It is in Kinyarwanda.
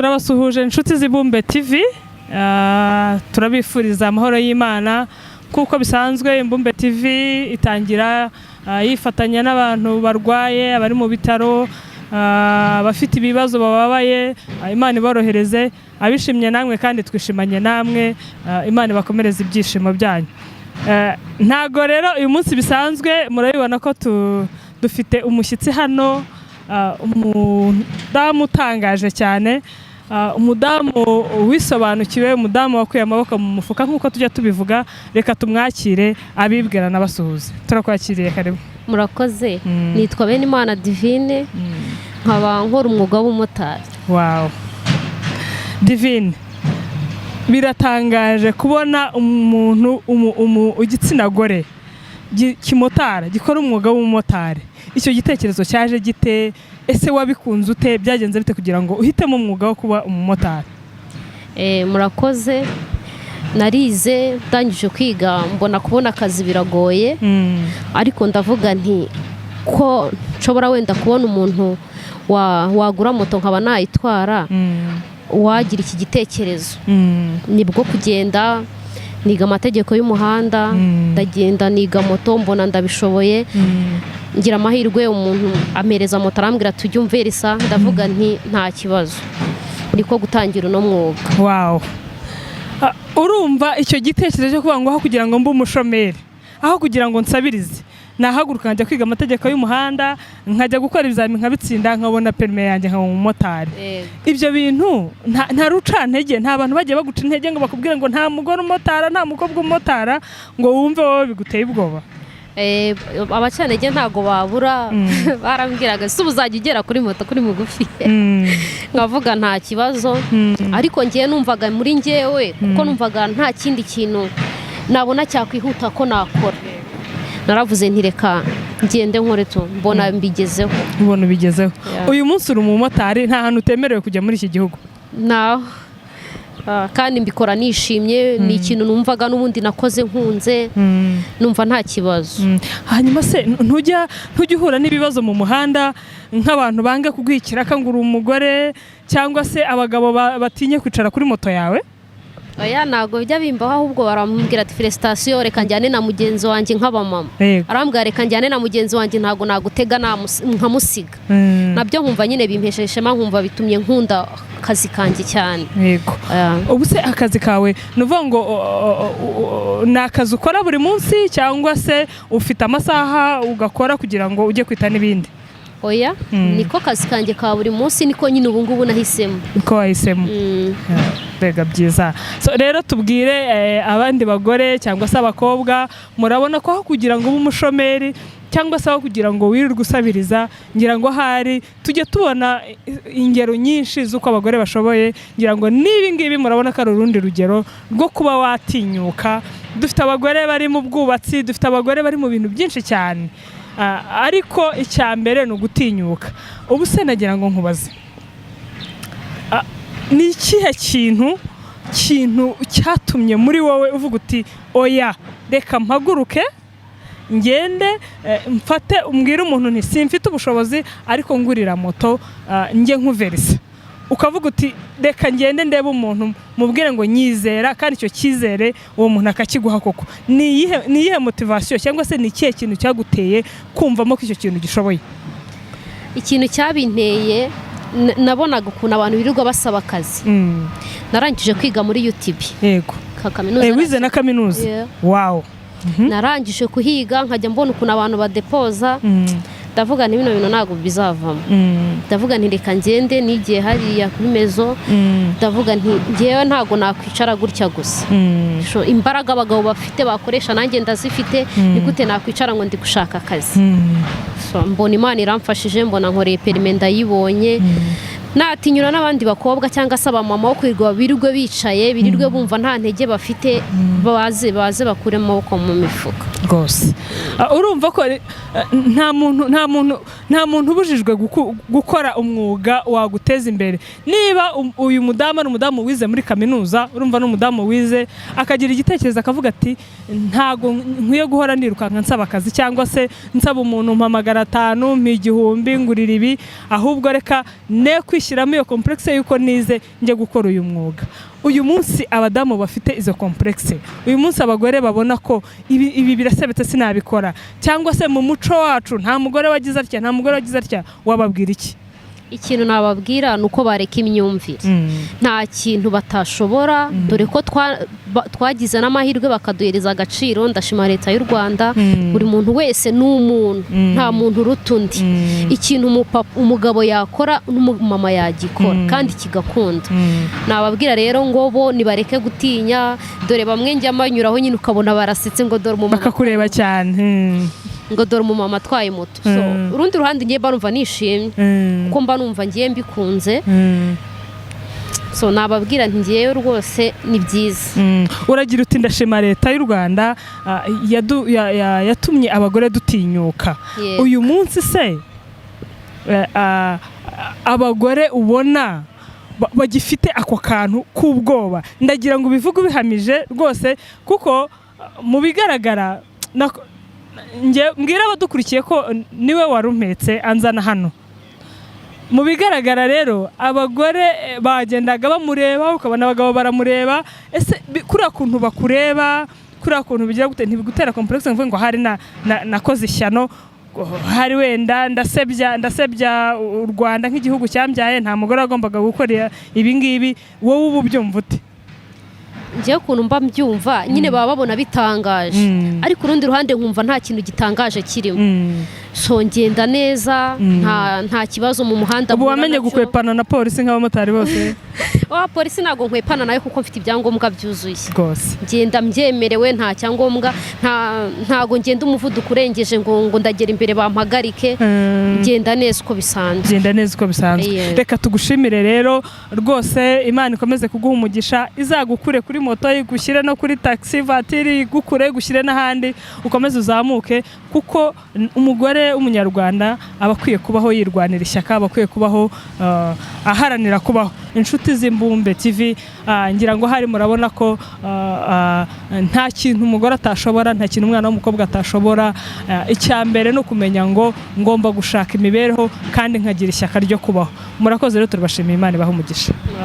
Turabasuhuje inshuti z'Ibumbe TV. Turabifuriza amahoro y'Imana. Kuko bisanzwe, Imbumbe TV itangira yifatanya n'abantu barwaye, abari mu bitaro, abafite ibibazo bababaye. Imana iborohereze. Abishimye namwe kandi twishimanye namwe. Imana ibakomereze ibyishimo byanyu. Ntago rero uyu munsi bisanzwe, murabibona ko dufite umushyitsi hano, umudamu utangaje cyane, umudamu wisobanukiwe, umudamu wakuye amaboko mu mufuka nk'uko tujya tubivuga. Reka tumwakire abibwira n'abasuhuze. Turakwakiriye, karibu. Murakoze. Nitwa Benimana Divine, nkaba nkora umwuga w'ubumotari. Wow, Divine, biratangaje kubona umuntu igitsina gore kimotara, gikora umwuga w'umumotari. Icyo gitekerezo cyaje gite? Ese wabikunze ute? Byagenze bite kugira ngo uhitemo umwuga wo kuba umumotari? Murakoze. Narize, ndangije kwiga mbona kubona akazi biragoye, ariko ndavuga nti ko nshobora wenda kubona umuntu wagura moto nkaba nayitwara, wagira iki gitekerezo. Nibwo kugenda niga amategeko y'umuhanda, ndagenda niga moto, mbona ndabishoboye. Ngira amahirwe, umuntu ampereza moto, arambwira tujye umverisa. Ndavuga nti nta kibazo, niko gutangira uno mwuga. Wow. Urumva icyo gitekerezo cyo kuvuga ngo aho kugira ngo mbe umushomeri, aho kugira ngo nsabirize, nahaguruka nkajya kwiga amategeko y'umuhanda, nkajya gukora ibizami nkabitsinda, nkabona permis yanjye, nkaba umumotari. Ibyo bintu nta rucantege, nta bantu bagiye baguca intege ngo bakubwire ngo nta mugore umotara, nta mukobwa umotara, ngo wumve wowe biguteye ubwoba? Abacantege ntabwo babura. Barambwiraga: "Si ubu uzajya ugera kuri moto kuri mugufi?" Nkavuga nta kibazo. Ariko ngewe numvaga muri ngewe, kuko numvaga nta kindi kintu nabona cyakwihuta ko nakora, naravuze nti reka ngende nkore tu, mbona mbigezeho. Ubona ubigezeho. Yeah. Uyu munsi uri umumotari, nta hantu utemerewe kujya muri iki gihugu. Naho kandi mbikora nishimye, ni ikintu numvaga n'ubundi nakoze nkunze, numva nta kibazo. Hanyuma se ntujya uhura n'ibibazo mu muhanda, nk'abantu banga kuguha ikiraka ngo uri umugore, cyangwa se abagabo batinye kwicara kuri moto yawe? Oya, ntabwo bijya bimbaho, ahubwo baramubwira ati "Félicitations, reka njyane na mugenzi wanjye", nk'abamama. Arambwira: "Reka njyane na mugenzi wanjye, ntabwo nagutega nkamusiga." Nabyo nkumva nyine bimpesheje ishema, nkumva bitumye nkunda akazi kanjye cyane. Ubu se akazi kawe, ni ukuvuga ngo ni akazi ukora buri munsi, cyangwa se ufite amasaha ugakora kugira ngo ujye kwita n'ibindi? Oya, niko kazi kanjye ka buri munsi, niko nyine ubu ngubu nahisemo. Niko wahisemo. Mbega byiza! So rero tubwire abandi bagore cyangwa se abakobwa, murabona ko aho kugira ngo ube umushomeri cyangwa se aho kugira ngo wirirwe usabiriza, ngira ngo ahari tujye tubona ingero nyinshi z'uko abagore bashoboye. Ngira ngo n'ibi ngibi murabona ko ari urundi rugero rwo kuba watinyuka. Dufite abagore bari mu bwubatsi, dufite abagore bari mu bintu byinshi cyane. Ariko icya mbere ni ugutinyuka. Ubu se nagira ngo nkubaze, ni ikihe kintu cyatumye muri wowe uvuga uti "Oya, reka mpaguruke ngende, mfate umbwire umuntu nti simfite ubushobozi, ariko ngurira moto, njye nkuverisa", ukavuga uti "Reka ngende ndebe umuntu mubwire ngo nyizera", kandi icyo cyizere uwo muntu akakiguha koko? Ni iyihe motivation, cyangwa se ni ikihe kintu cyaguteye kumvamo ko icyo kintu gishoboye? Ikintu cyabinteye, nabonaga ukuntu abantu birirwa basaba akazi. Narangije kwiga muri UTB, ka kaminuza. Wize na kaminuza? Yeah. Narangije kuhiga, nkajya mbona ukuntu abantu badepoza, ndavuga nti bino bintu ntabwo bizavamo. Ndavuga nti reka ngende nigiye hariya kuri mezo. Ndavuga nti ngewe ntabwo nakwicara gutya gusa. Imbaraga abagabo bafite bakoresha nanjye ndazifite, ni gute nakwicara ngo ndi gushaka akazi? So, mbona Imana iramfashije, mbona nkoreye permis ndayibonye. Natinyura n'abandi bakobwa cyangwa se abamama bo kwirirwa birirwe bicaye, birirwe bumva nta ntege bafite, baze baze bakure amaboko mu mifuka. Rwose. Urumva ko nta muntu ubujijwe gukora umwuga waguteza imbere. Niba uyu mudamu ari umudamu wize muri kaminuza, urumva ni umudamu wize, akagira igitekerezo akavuga ati "Ntago nkwiye guhora nirukanka nsaba akazi, cyangwa se nsaba umuntu mpa 500, mpa 1000, ngurira ibi, ahubwo reka ne kwishyira." kwishyiramo iyo complexe y'uko nize njye gukora uyu mwuga. Uyu munsi abadamu bafite izo complexe, uyu munsi abagore babona ko ibi birasebetse, sinabikora, cyangwa se mu muco wacu nta mugore wagize atya, nta mugore wagize atya, wababwira iki? Ikintu nababwira ni uko bareka imyumvire. Nta kintu batashobora, dore ko twagize n'amahirwe bakaduhereza agaciro. Ndashima Leta y'u Rwanda. Buri muntu wese ni umuntu, nta muntu uruta undi. Ikintu umugabo yakora n'umumama yagikora kandi kigakunda. Nababwira rero ngo bo nibareke gutinya. Dore bamwe njya mbanyuraho nyine ukabona barasetse ngo dore umumama, bakakureba cyane. Ngo dore umumama atwaye moto. So urundi ruhande ngiye mba numva nishimye kuko mba numva ngiye mbikunze. So nababwira nti ngewe rwose ni byiza. Uragira uti ndashima Leta y'u Rwanda yatumye abagore dutinyuka. Yego. Uyu munsi se abagore ubona bagifite ako kantu k'ubwoba, ndagira ngo ubivuge ubihamije rwose, kuko mu bigaragara njye mbwira abadukurikiye ko niwe wari umpetse anzana hano. Mu bigaragara rero abagore bagendaga bamureba, ukabona abagabo baramureba. Ese kuriya kuntu bakureba, kuriya kuntu bigira gute, ntibigutera complexe ngo uvuge ngo hari nakoze ishyano, hari wenda ndasebya u Rwanda nk'igihugu cyambyaye, nta mugore wagombaga gukora ibi ngibi? Wowe uba ubyumva ute? Ngewe ukuntu mba mbyumva nyine, baba babona bitangaje, ariko urundi ruhande nkumva nta kintu gitangaje kirimo. So ngenda neza, nta kibazo mu muhanda Ubu mpura wamenye nacyo. gukwepana na polisi nk'abamotari bose? Wa polisi ntabwo nkwepana nayo kuko mfite ibyangombwa byuzuye. Rwose. Ngenda mbyemerewe, nta cyangombwa, ntago ngenda umuvuduko urengeje ngo ndagera imbere bampagarike. Ngenda neza uko bisanzwe. Genda neza uko bisanzwe. Yeah. Reka tugushimire rero rwose, Imana ikomeze kuguha umugisha, izagukure kuri moto, igushyire no kuri taxi voiture, igukure igushyire n'ahandi, ukomeze uzamuke, kuko umugore w'Umunyarwanda aba akwiye kubaho yirwanira ishyaka, aba akwiye kubaho aharanira kubaho. Inshuti z'Imbumbe TV, ngira ngo hari murabona ko nta kintu umugore atashobora, nta kintu umwana w'umukobwa atashobora. Icya mbere ni ukumenya ngo ngomba gushaka imibereho kandi nkagira ishyaka ryo kubaho. Murakoze rero, turabashimiye, Imana ibahe umugisha.